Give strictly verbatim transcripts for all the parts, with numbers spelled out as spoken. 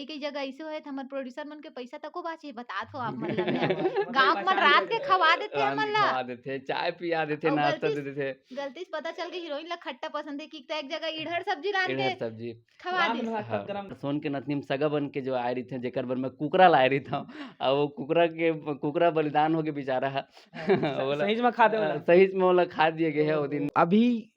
कई जगह ऐसे होए त हमर प्रोड्यूसर मन के पैसा तको बाचे, बतात हो आप मन ला मैं। गाँव के मन रात के खवा देथे रात हमन के ला। खवा देथे, चाय पिया देथे, अउ नाश्ता गलती दे से, देथे। गलती से पता चल के हीरोइन ला खट्टा पसंद हे कि त एक जगह इढ़र सब्जी रांध के इढ़र सब्जी। खवा रांध देथे। भात हाँ, गरम। सोन के नथनी में सगा बन के जो आए रहिथे, जेकर बर मैं कुकरा लाए रहिथंव, अब वो कुकरा के, कुकरा बलिदान हो गे बेचारा ह। हाँ, स-, ओला, सही में खा दे अ, ओला। सही में ओला खा दिए गे हे ओ दिन। अभी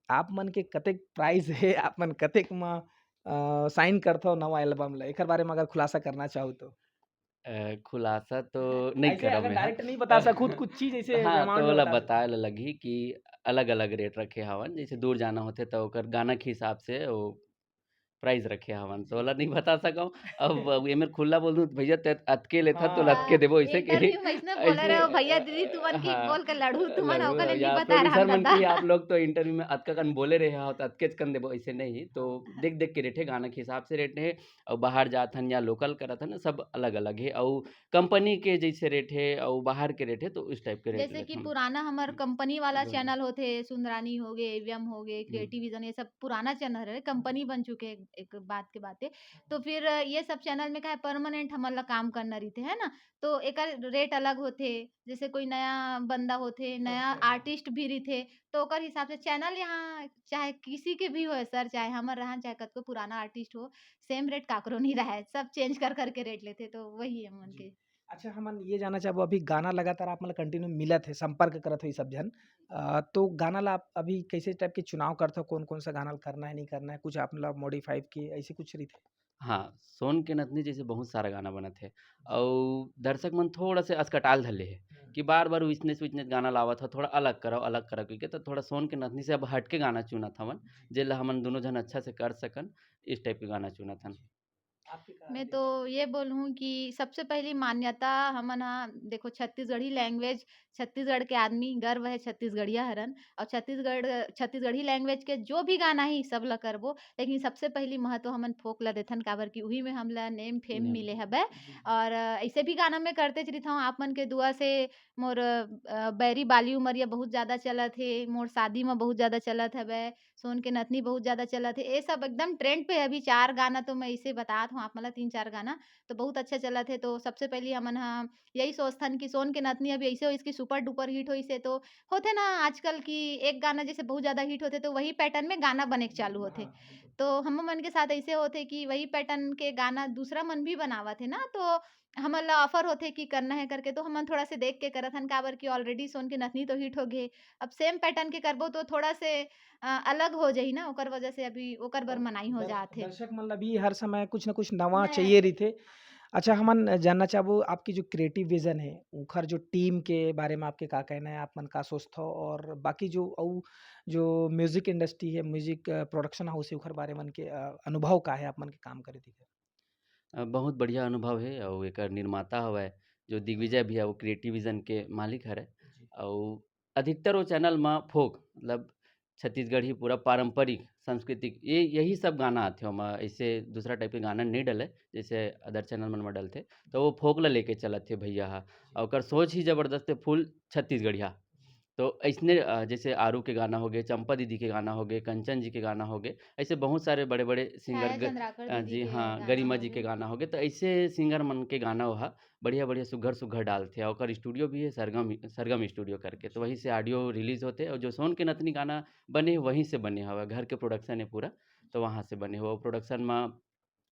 आप मन के कतेक प्राइस हे, आप मन कतेक म, अ, साइन करथव नवा एल्बम ला, एकर बारे में अगर खुलासा करना चाहू तो? अ, खुलासा तो नहीं ऐसे करब अगर मैं ह। डायरेक्ट नहीं बता सकू, कुछ चीज ऐसे हाँ, amount तो ओला बता सकू। बताए ला लगही कि अलग-अलग रेट रखे हवन, जैसे दूर जाना होथे त ओकर गाना के हिसाब से वो प्राइस रखे हवन, तो ओला नहीं बता सकव। अब, अब एमेर खुला बोल दूं त भैया ते अतके लेथा तो हाँ। अतके देबो, ऐसे के इंटरव्यू में ऐसने बोले ऐसे रहे हो, "भैया दीदी तुमन की हाँ, बोल के लड़ू तुमन, लड़ू ओकर ले या नहीं बता रहा प्रोड्यूसर मन दादा।" की आप लोग तो इंटरव्यू में अतका कन बोले रहे हो त अतकेच कन देबो, ऐसे नहीं। तो देख-देख के रेट हे, गाना के हिसाब से रेट हे, अउ बाहर जात हन या लोकल करत हन, सब अलग-अलग हे। अउ कंपनी के जैसे रेट हे अउ बाहर के रेट हे, तो इस टाइप के रेट जैसे कि लेथन। पुराना हमर हम्म। कंपनी वाला हम्म। चैनल होथे, सुंदरानी हो गे, एवीएम हो गे, हम्म। क्रिएटिव विजन, ये सब पुराना चैनल हरे, कंपनी बन चुके हे एक, एक बात के बात हे। तो फिर ये सब चैनल में का हे, परमानेंट हमन ला काम करना रहिथे, है ना? तो एकर रेट अलग होथे, जैसे कोई नया बंदा होथे, नया ओके। आर्टिस्ट भी रहिथे, तो ओकर हिसाब से चैनल यहाँ चाहे किसी के भी होए सर, चाहे हमर रहन, चाहे कतको पुराना आर्टिस्ट हो, सेम रेट काकरो नहीं रहय, सब चेंज कर, कर के रेट लेथे, तो वही है मन जी। के। अच्छा, हमन ये जानना चाहबो, अभी गाना लगातार आप मन ला कंटिन्यू मिलत हे, संपर्क करत हो ये सब झन, अ, तो गाना ला आप अभी कैसे टाइप के चुनाव करत हो, कौन-कौन सा गाना ला करना है, नहीं करना है, कुछ आप ला मॉडिफाई के ऐसे कुछ रहिथे? हाँ, सोन के नथनी जैसे बहुत सारा गाना बनत हे, अउ दर्शक मन थोड़ा से अस्कटाल धर ले हे हम्म। कि बार-बार विचनेस, विचनेस गाना लावत हो, थोड़ा अलग करव, अलग करव कहिके, तो थोड़ा सोन के नथनी से अब हट के गाना चुनत हवन, जी। जेला हमन दोनों झन अच्छा से कर सकन, इस टाइप के गाना चुनत हन। जी। आपके का मैं राय तो ये बोलहूँ कि सबसे पहली मान्यता हमन ह, देखो, छत्तीसगढ़ी लैंग्वेज, छत्तीसगढ़ के आदमी, गर्व है छत्तीसगढ़िया हरन, और छत्तीसगढ़, छत्तीसगढ़ी लैंग्वेज के जो भी गाना ही, सब ला करबो, लेकिन सबसे पहली महत्व हमन फोक ला देथन, काबर कि उही में हमला नेम फेम नेम। मिले हबे। जी। और, अ, ऐसे भी गाना मैं करते रहिथंव, आप मन के दुआ से मोर, अ, बैरी बाली उमरिया बहुत ज्यादा चलत हे, मोर शादी में बहुत ज्यादा चलत हबे, सोन के नथनी बहुत ज्यादा चलत हे, ये सब एकदम ट्रेंड पे हे। अभी चार गाना तो मैं इसे बतात हूँ आप मन ला, तीन चार गाना तो बहुत अच्छा चलत हे। तो सबसे पहली हमन ह यही सोचथन कि सोन के नथनी अभी ऐसे हो, इसकी सुपर डुपर हिट होइस हे, तो होथे ना आजकल कि एक गाना जैसे बहुत ज्यादा हिट होथे, तो वही पैटर्न में गाना बने के चालू होथे। हाँ, बिल्कुल। तो हम मन के साथ ऐसे होथे कि वही पैटर्न के गाना दूसरा मन भी बनावत हे ना, तो हमन ला ऑफर होथे कि करना है करके, तो हमन थोड़ा से देख के करत हन, काबर कि ऑलरेडी सोन के नथनी तो हिट हो गे, अब सेम पैटर्न के करबो तो थोड़ा से, अ, अलग हो जाही ना, ओकर वजह से अभी ओकर बर मनाही हो दर्श-, जात हे। दर्शक मन ला भी हर समय कुछ ना कुछ नवा नया चाहिए रहिथे। अच्छा, हमन जानना चाहबो आपकी जो क्रिएटिव विजन हे, ओखर जो टीम के बारे में आपके का कहना है, आप मन का सोचथो, और बाकी जो अउ जो म्यूजिक इंडस्ट्री है, म्यूजिक, अ, प्रोडक्शन हाउस है, ओखर बारे मन के, अ, अनुभव का है आप मन के काम करे दिखे? अ, बहुत बढ़िया अनुभव हे, अउ एकर निर्माता हवय जो दिग्विजय भैया, वो क्रिएटिव विजन के मालिक हरे। जी। अउ अधिकतर वो चैनल म फोक, मतलब छत्तीसगढ़ी पूरा पारंपरिक सांस्कृतिक, ये, यही सब गाना आथे ओमा, ऐसे दूसरा टाइप के गाना नहीं डले, जैसे अदर चैनल मन म डलथे। तो वो फोक ला लेके चलत हे भैया हा, जी। अउ ओकर सोच ही जबरदस्त हे, फुल छत्तीसगढ़िया। तो ऐसने, अ, जैसे आरू के गाना हो गए, चंपा दीदी के गाना हो गए, कंचन जी के गाना हो गए, ऐसे बहुत सारे बड़े-बड़े सिंगर छाया ग-, चंद्राकर अ, दीदी जी के हाँ, गाना गरिमा हो जी के गए। गाना हो गए, तो ऐसे सिंगर मन के गाना वो हा बढ़िया-बढ़िया सुघर-सुघर डालथे। अउ ओकर स्टूडियो भी है सरगम, सरगम स्टूडियो करके, तो वहीं से ऑडियो रिलीज होथे। अउ जो सोन के नथनी गाना बने, वहीं से बने हवय, घर के प्रोडक्शन है पूरा, तो वहाँ से बने हुआ। प्रोडक्शन में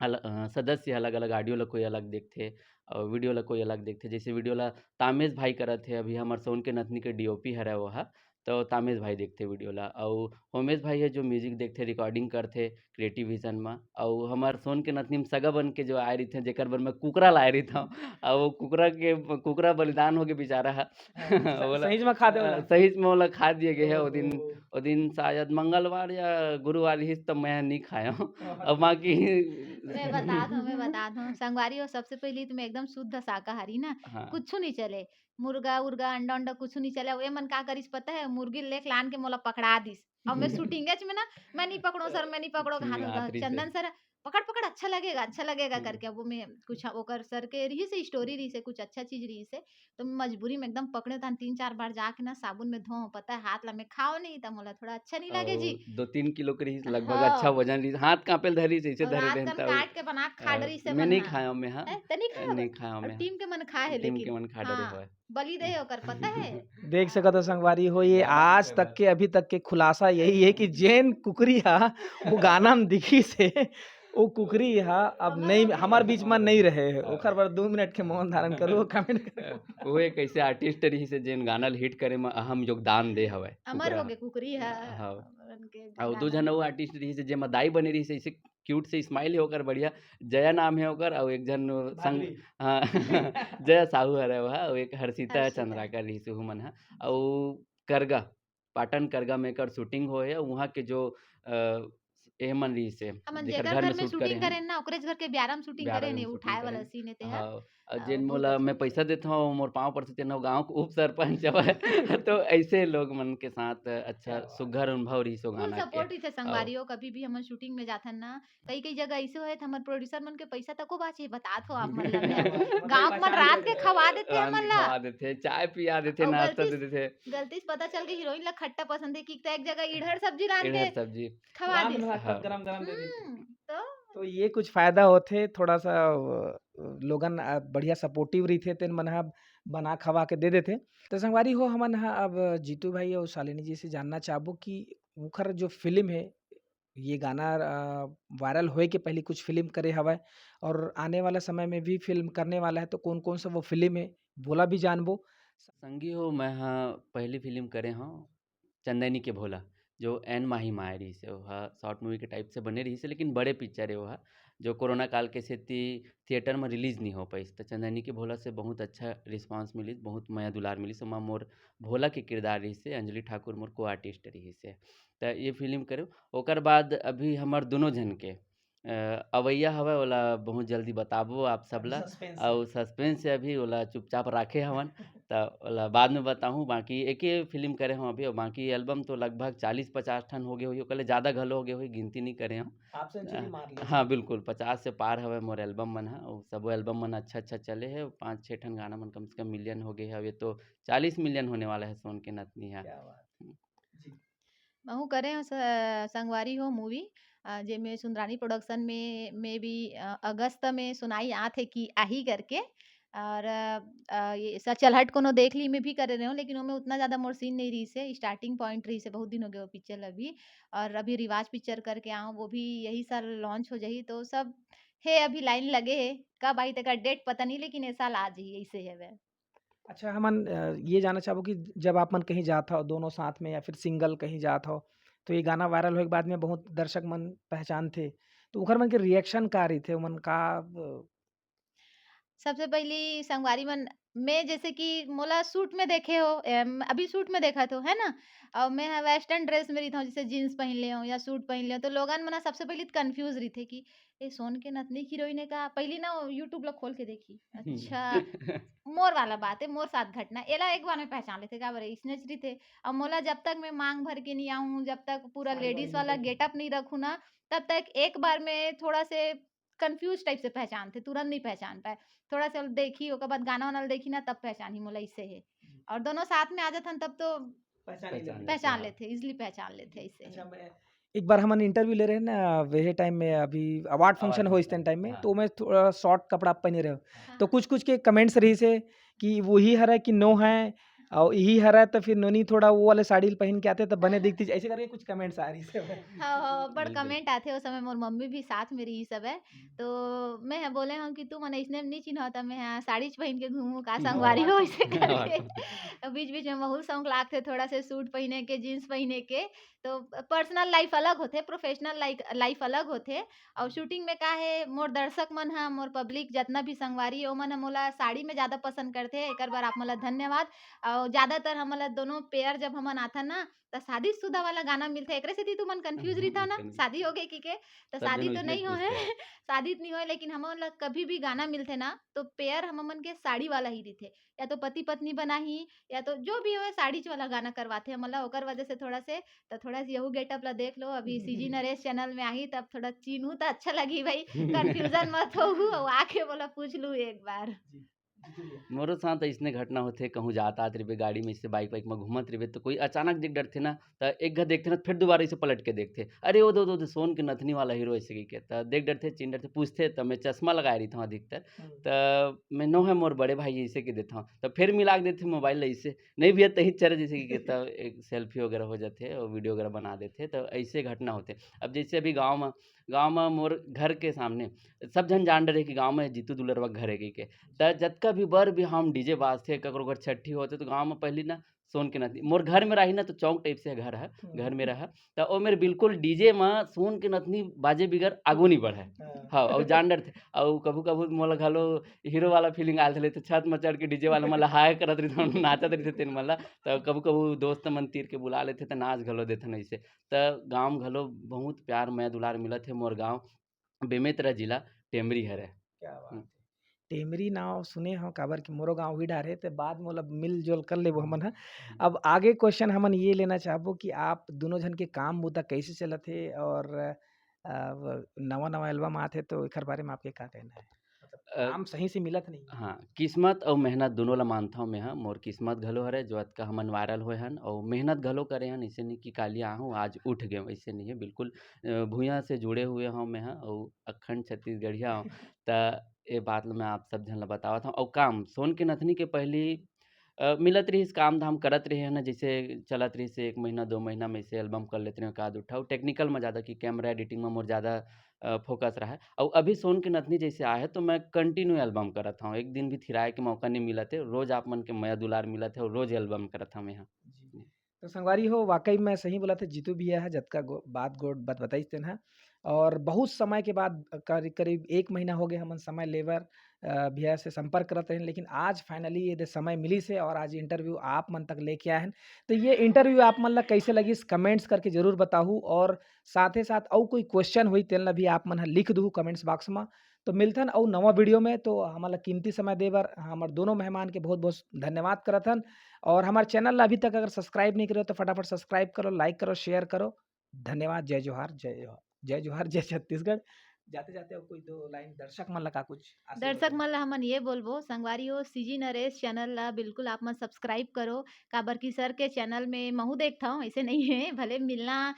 अल-, अ, सदस्य अलग-अलग, ऑडियो ला कोई अलग देखथे, अउ वीडियो ला कोई अलग देखथे। जैसे वीडियो ला तामेश भाई करत हे, अभी हमर सोन के नथनी के डीओपी हरय वो हा, तो तामेश भाई देखथे वीडियो ला। अउ होमेश भाई हे जो म्यूजिक देखथे, रिकॉर्डिंग करथे क्रिएटिव विजन म। अउ हमर सोन के नथनी म सगा बन के जो आए रहिथे, जेकर बर मैं कुकरा लाए रहिथंव, अउ वो कुकरा के, कुकरा बलिदान हो गे बेचारा हा। हाँ, स-, ओला, सही में खा दे अ, ओला। सही में ओला खा दिए गे हे। ओ दिन, ओहो। ओ दिन शायद मंगलवार या गुरुवार ही, तब मैं नहीं खाया हूँ। ओहो। अब बाकी मैं बतात हूँ, मैं बतात हूँ। संगवारी हो, सबसे पहली तो मैं एकदम शुद्ध शाकाहारी ना, हाँ। कुछ नहीं चले। मुर्गा उर्गा, अंडा उंडा कुछ नहीं चले। अब ये मन का करिस पता है, मुर्गी लेके लान के मोला पकड़ा दिस। अब मैं शूटिंग च में ना, "मैं नहीं पकड़ो सर, मैं नहीं पकड़ो।" कहाँ, हाथ रिस चंदन है। सर, पकड़ पकड़, अच्छा लगेगा, अच्छा लगेगा हम्म। करके। अब वो में कुछ ओकर सर के रही से स्टोरी रही से, कुछ अच्छा चीज रही से, तो मैं मजबूरी में एकदम पकड़े तहन तीन चार बार जाके ना साबुन में धो, पता है हाथ ला मैं खाओ नहीं, तब मोला थोड़ा अच्छा नहीं लगे जी। दो तीन किलो के रही, लगभग अच्छा हाँ। वजन रही, हाथ कांपे ल धरी, जैसे और धरे हाथ रहन कन तब। काट के बना के खा अ, डरी से मैं मन नहीं हा। खाया मैं, हाँ। हैं? त नहीं खाया नहीं बा? खाया अब मैं, हाँ। टीम के मन खाए हे, टीम लेकिन के मन खा डरे हाँ, हवय। बलि दे ओकर, पता है? देख सकत हो संगवारी हो, ये आज तक के, अभी तक के खुलासा यही है कि जेन कुकरी हा वो गाना में दिखी से, वो कुकरी हा अब अमर नहीं, हो गे। हमार बीच में नहीं रहे। हाँ। ओकर बर दो मिनट के मौन धारण करो, कमेंट करो। वो एक ऐसे आर्टिस्ट रही से जेन गाना ल हिट करे में अहम योगदान दे हवय। अमर कुकरा। हो गे कुकरी हा। हाँ। उनके अउ दो गाना झन में। अउ आर्टिस्ट रही से, जेमा दाई बने रही से, ऐसे क्यूट से स्माइल है ओकर, बढ़िया। जया नाम है ओकर, अउ एक झन संग, माधुरी। हाँ, जया साहू हरे वह, अउ एक हर्षिता हर्षिता। चंद्राकर रही से, उमन ह। अउ करगा, पाटन करगा में एकर शूटिंग होए है, वहाँ के जो अ, ए मन रही से, हमन जेकर जेकर घर घर में में शूट करे शूटिंग हैं। करेन ना, ओकरेच घर के ब्यारा में शूटिंग ब्यारा करेन, में ये शूटिंग उठाए वाला करेन। सीन हे ते हा। हाँ, अउ हाँ, जेन वो बहुत मोला अच्छा मैं लगे। पैसा देता हूँ, मोर पाँव पर से तेन गाँव के उप सरपंच हवय, तो ऐसे लोग मन के साथ अच्छा हाँ। सुघर अनुभव रही सो फुल गाना के। सपोर्ट रहिथे अउ संगवारी हो, कभी भी हमन शूटिंग में जाथन ना, कई कई जगह ऐसे होए त हमर प्रोड्यूसर मन के पैसा तको बाचे, बतात हो आप मन ला मैं। मतलब गाँव के मन पहचान रात के देथे। खवा देथे रांध हमन के ला। खवा देथे, चाय पिया देथे, अउ नाश्ता गलती दे से, देथे। गलती से पता चल के हीरोइन ला खट्टा पसंद है कि त एक जगह इढ़र सब्जी रांध के इढ़र सब्जी। खवा रांध दे। में हाँ। गरम गरम दे देथे। हम्म, तो तो ये कुछ फायदा होथे, थोड़ा सा अ, लोगन अ, बढ़िया सपोर्टिव रहिथे, तेन मन ह बना खवा के दे देथे। तो संगवारी हो, हमन ह अब जीतू भाई अउ शालिनी जी से जानना चाहबो कि उखर जो फिल्म है, ये गाना अ, वायरल होए के पहले कुछ फिल्म करे हवय और आने वाला समय में भी फिल्म करने वाला है, तो कौन-कौन सा वो फिल्म है, वोला भी जानबो। संगी हो, मैं ह पहली फिल्म करे हंव चंदैनी के भोला, जो एन माही माय रहिस हे, ओहा शॉर्ट मूवी के टाइप से बने रहिस हे, लेकिन बड़े पिक्चर हे ओहा, जो कोरोना काल के सेती थिएटर में रिलीज नहीं हो पाइस। त चंदैनी के भोला से बहुत अच्छा रिस्पॉन्स मिलिस, बहुत मया दुलार मिलिस। ओमा मोर भोला के किरदार रहिस हे, अंजलि ठाकुर मोर को आर्टिस्ट रहिस हे। त ये फिल्म करे, ओकर बाद अभी हमर दोनों झन के अ, अवइया हवय, ओला बहुत जल्दी बताबो आप सब ला। सस्पेंस अउ सस्पेंस हे अभी, ओला चुपचाप राखे हवन, त ओला बाद में बताहूँ। बाकी एके फिल्म करे हंव अभी, अउ बाकी एल्बम तो लगभग चालीस पचास ठन हो गे होही, ओकर ले ज़्यादा घलो हो गे होही, गिनती नहीं करे हंव। हाफ सेंचुरी अ, मार ले। हाँ, बिल्कुल, पचास से पार हवय मोर एल्बम मन ह, अउ सबो एल्बम मन अच्छा-अच्छा चले हे, पाँच छः ठन गाना मन कम से कम मिलियन हो गे हे, अब ये तो चालीस मिलियन होने वाला है सोन के नथनी ह। क्या बात। हम्म। जी। महूँ करे हंव स-, संगवारी हो मूवी, अ, जेमे सुंदरानी प्रोडक्शन में, में भी, अ, अगस्त में सुनाई आत हे कि आही करके। और, अ, अ, ये सचलहट कोनो देख ली में भी करे रहे हंव, लेकिन ओमे उतना ज़्यादा मोर सीन नहीं रहिस हे, स्टार्टिंग पॉइंट रहिस हे, बहुत दिन हो गए वो पिक्चर ला भी। और अभी रिवाज पिक्चर करके आंव, वो भी यही साल लॉन्च हो जाही, तो सब हे अभी लाइन लगे हे, कब आही तेकर डेट पता नहीं, लेकिन ये साल आ जाही, ऐसे हवय। अच्छा, हमन, अ, ये जानना चाहबो कि जब आप मन कहीं जात हव, दोनों साथ में या फिर सिंगल कहीं जात हव, तो ये गाना वायरल होए के बाद में बहुत दर्शक मन पहचानथे, तो उखर मन के रिएक्शन का रहिथे? ओमन का, अ, सबसे पहली संगवारी मन, मैं जैसे कि मोला सूट में देखे हो, एम, अभी सूट में देखत हो, है ना? अउ मैं ह वेस्टर्न ड्रेस में रहिथंव, जैसे जींस पहिन ले हंव या सूट पहिन ले हंव, तो लोगन मन ह सबसे पहली त कन्फ्यूज रहिथे कि ए सोन के नथनी हीरोइन हे का? पहली ना वो YouTube ला खोल के देखही, अच्छा, मोर वाला बात है, मोर साथ घटना, एला एक बार में पहचान लेथे, काबर इसने रहिथे। अब मोला जब तक मैं मांग भर के नहीं आऊँ, जब तक पूरा साड़ी लेडीज वाली वाला नहीं। गेटअप नहीं रखूँ ना, तब तक एक बार में थोड़ा से कंफ्यूज टाइप से पहचानथे, तुरंत नहीं पहचान पाए। थोड़ा सा देखी, ओकर बाद गाना वाना ल देखी ना, तब पहचानही मोला, इससे है। हम्म। और दोनों साथ में आ जाथन, तब तो पहचान ही पहचान लेते। पहचान हाँ। लेथे, इजिली पहचान लेथे, इससे अच्छा, है। मैं एक बार हमन इंटरव्यू ले रहे ना, वही टाइम में अभी अवार्ड अवार्ड फंक्शन हो फंक्शन। इस टाइम में, हाँ। तो मैं थोड़ा शॉर्ट कपड़ा पहने रहे। हाँ। तो कुछ-कुछ के कमेंट्स रहिस हे कि वही हरा कि नो है, अउ इही हरा तो फिर नोनी थोड़ा वो वाले साड़ी पहन के आते तो बने हाँ। दिखती, ऐसे करके कुछ कमेंट्स आ रही से। हाँ, हाँ, बड़ बिल्कुल। कमेंट आथे, उस समय मोर मम्मी भी साथ में रही सब है। हम्म। तो मैं ह बोले हूँ कि तू मन इसने नहीं चिन्हव, त मैं ह साड़ी पहन के घूमूँ का, संगवारी हो, ऐसे करके। हाँ। तो बीच-बीच में बहुत शौक लागथे थोड़ा से सूट पहने के, जींस पहने के। तो पर्सनल लाइफ अलग होथे, प्रोफेशनल लाइक-, लाइफ अलग होथे। और शूटिंग में का है, मोर दर्शक मन ह, मोर पब्लिक जतना भी संगवारी हे, ओमन ह मोला साड़ी में ज़्यादा पसंद करथे। एकर बर आप मोला धन्यवाद। अउ ज्यादातर हमन ला दोनों पेयर जब हमन आथन ना, त शादीशुदा वाला गाना मिलथे, एकरे सेती तुमन कंफ्यूज रहिथव ना, शादी हो गे कि के? त शादी तो नहीं होए। शादी तो नहीं होए, लेकिन हमन ला कभी भी गाना मिलथे ना, तो पेयर हमन के साड़ी वाला ही रहिथे, या तो पति पत्नी बना ही, या तो जो भी होए, साड़ी वाला गाना करवाथे हमन ला। ओकर वजह से थोड़ा से, त थोड़ा से यहू गेटअप ला देख लो। अभी सीजी नरेश चैनल में आही, तब थोड़ा चिन्हू त अच्छा लगही भाई, कंफ्यूजन मत होहू, अउ आके मोला पूछ लू एक बार। मोरो साथ अइसने घटना होथे, कहूँ जात आत रहिबे गाड़ी में, अइसे बाइक वाइक में घूमत रहिबे, तो कोई अचानक देख डरथे ना, त एक घ देखथे ना, फिर दोबारा अइसे पलट के देखथे, "अरे, ओ दे, ओ दे, ओ दे, सोन के नथनी वाला हीरो," अइसे कहिके। त देख डरथे, चिन्ह डरथे, पूछथे, त मैं चश्मा लगाए रहिथौं अधिकतर, त मैं, "नो है मोर बड़े भाई," अइसे कहि देथौं, त फिर मिला के देथे मोबाइल ला अइसे, "नहीं भैया, तही चर," जइसे कहिके, त एक सेल्फी वगैरह हो जाथे अउ वीडियो वगैरह बना देथे, त अइसे घटना होथे। अब जइसे अभी गाँव म, गाँव म मोर घर के सामने सब झन जान डरे कि गाँव में जीतू दुलरवा घर हे कहिके। त जतका भी बर बिहाव म डीजे बाजथे, ककरो घर छट्ठी होथे, त गाँव में पहिली ना सोन के नथनी, मोर घर में रही ना, तो चौक टाइप से घर है, घर में रहा, त ओ मेर बिल्कुल डीजे में सोन के नथनी बाजे बिगर आगू नहीं बढ़े। हाँ। हाँ, अउ जान डरथे, अउ कभू कभू मोला घलो हीरो वाला फीलिंग आल थले, तो छत में चढ़ के डीजे वाला मन ला हाय करत रहिथन, नाचत रहिथे तेन मन ला। त कभू कभू दोस्त मन तीर के बुला लेथे, त नाच घलो देथन अइसे। त गाँव घलो बहुत प्यार मया दुलार मिलत हे। मोर गाँव बेमेतरा जिला टेमरी हरे। क्या बात है। टेमरी नाव सुने हव, काबर कि मोरो गाँव उही डार हे, ते बाद मोला मिलजोल कर लेबो हमन ह। अब आगे क्वेश्चन हमन ये लेना चाहबो कि आप दोनों झन के काम बुता कैसे चलत हे और, अ, नवा-नवा एल्बम आत हे, तो एखर बारे में आपके का कहना है? मतलब, अ, काम सही से मिलत नहीं है। हाँ, किस्मत अउ मेहनत दोनों ला मानथव मेंहा। मोर किस्मत घलो हरे, जो अतका हमन वायरल होए हन, अउ मेहनत घलो करे हन। अइसे नहीं कि काली आहूँ, आज उठ गेंव, अइसे नहीं है। बिल्कुल, अ, भुइयां से जुड़े हुए हव मेंहा, अउ अखंड छत्तीसगढ़िया हव। त ए बात ल मैं आप सब झन ल बतावत हव। अउ काम सोन के नथनी के पहली, अ, मिलत रहिस, काम धाम करत रहे हन, जइसे चलत रहिस एक महीना, दो महीना में अइसे एल्बम कर लेत रहे, एकाध ठा। अउ टेक्निकल में ज़्यादा कि कैमरा एडिटिंग में मोर ज़्यादा, अ, फोकस रहा। अउ अभी सोन के नथनी जइसे आए हे, तो मैं कंटिन्यू एल्बम करत हव, एक दिन भी थिराए के मौका नहीं मिलत हे। रोज आप मन के मया दुलार मिलत हे अउ रोज एल्बम करत हव मेंहा। जी। तो संगवारी हो, वाकई में सही बोलथे जीतू भैया ह, जतका गो-, बात गोठ बात बताइस तेन ह। और बहुत समय के बाद, करीब, करीब एक महीना हो गए हमन समय लेबर, अ, भैया से संपर्क करत रहेन, लेकिन आज finally ये दे समय मिलिस हे और आज इंटरव्यू आप मन तक लेके आए हन। तो ये इंटरव्यू आप मन ला कैसे लगिस, कमेंट्स करके जरूर बताहू, और साथे साथ अउ कोई क्वेश्चन होही तेन ला भी आप मन ह लिख दूहू कमेंट्स बॉक्स में। तो मिलथन अउ नवा वीडियो में। तो हमन ला कीमती समय दे बर हमर दोनों मेहमान के बहुत बहुत धन्यवाद करत हन। और हमर चैनल ला अभी तक अगर सब्सक्राइब नहीं करे हो, तो फटाफट सब्सक्राइब करो, लाइक करो, शेयर करो। धन्यवाद। जय जोहार, जय जोहार, जय जोहार, जय छत्तीसगढ़। जाते जाते अब कोई दो लाइन दर्शक मन ला का कुछ आशीर्वाद दर्शक देना? मन ला हमन ये बोलबो, संगवारी हो, सीजी नरेश चैनल ला बिल्कुल आप मन सब्सक्राइब करो, काबर कि सर के चैनल में महू देखथव, ऐसे नहीं है, भले मिलना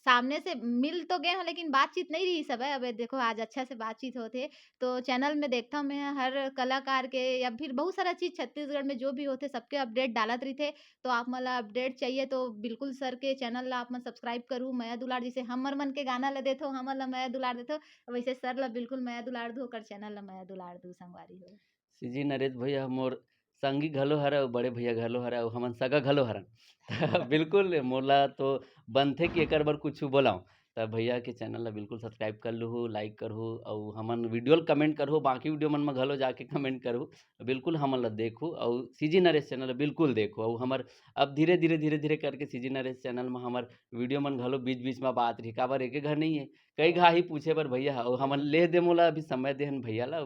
सामने से मिल तो गए हो, लेकिन बातचीत नहीं रही सब है। अब देखो, आज अच्छा से बातचीत होत हे, तो चैनल में देखथव मैं हर कलाकार के या फिर बहुत सारा चीज छत्तीसगढ़ में जो भी होथे, सबके अपडेट डालत रहिथे। तो आप मन ला अपडेट चाहिए, तो बिल्कुल सर के चैनल ला आप मन सब्सक्राइब करू। मया दुलार, जैसे हमर मन के गाना ला देथो, हमन ला मया दुलार देथो, वैसे सर ला बिल्कुल मया दुलार दू, ओकर चैनल ला मया दुलार दू, संगवारी हो। सीजी नरेश भैया मोर संगी घलो हरे अउ बड़े भैया घलो हरे अउ हमन सगा घलो हरन। त बिल्कुल मोला तो बनथे कि एकर बर कुछु बोलाओ। त भैया के चैनल ला बिल्कुल सब्सक्राइब कर लूहू, लाइक करहू अउ हमन वीडियो ल कमेंट करहू, बाकी वीडियो मन म घलो जाके कमेंट करहू। बिल्कुल हमन ला देखहू अउ सीजी नरेश चैनल ला बिल्कुल देखहू। अउ हमर अब धीरे-धीरे, धीरे-धीरे करके सीजी नरेश चैनल म हमर वीडियो मन घलो बीच-बीच म आत रही, काबर एके घर नहीं है, कई घाही पूछे बर भैया ह, अउ हमन ले दे मोला अभी समय देहन भैया ला,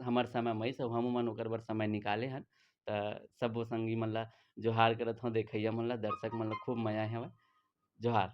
हमर समय मइस अउ हमू मन ओकर बर समय निकाले हन। त सबो संगी मन ला जोहार करत हव, देखइया मन ला, दर्शक मन ला खूब मया हवय। जोहार।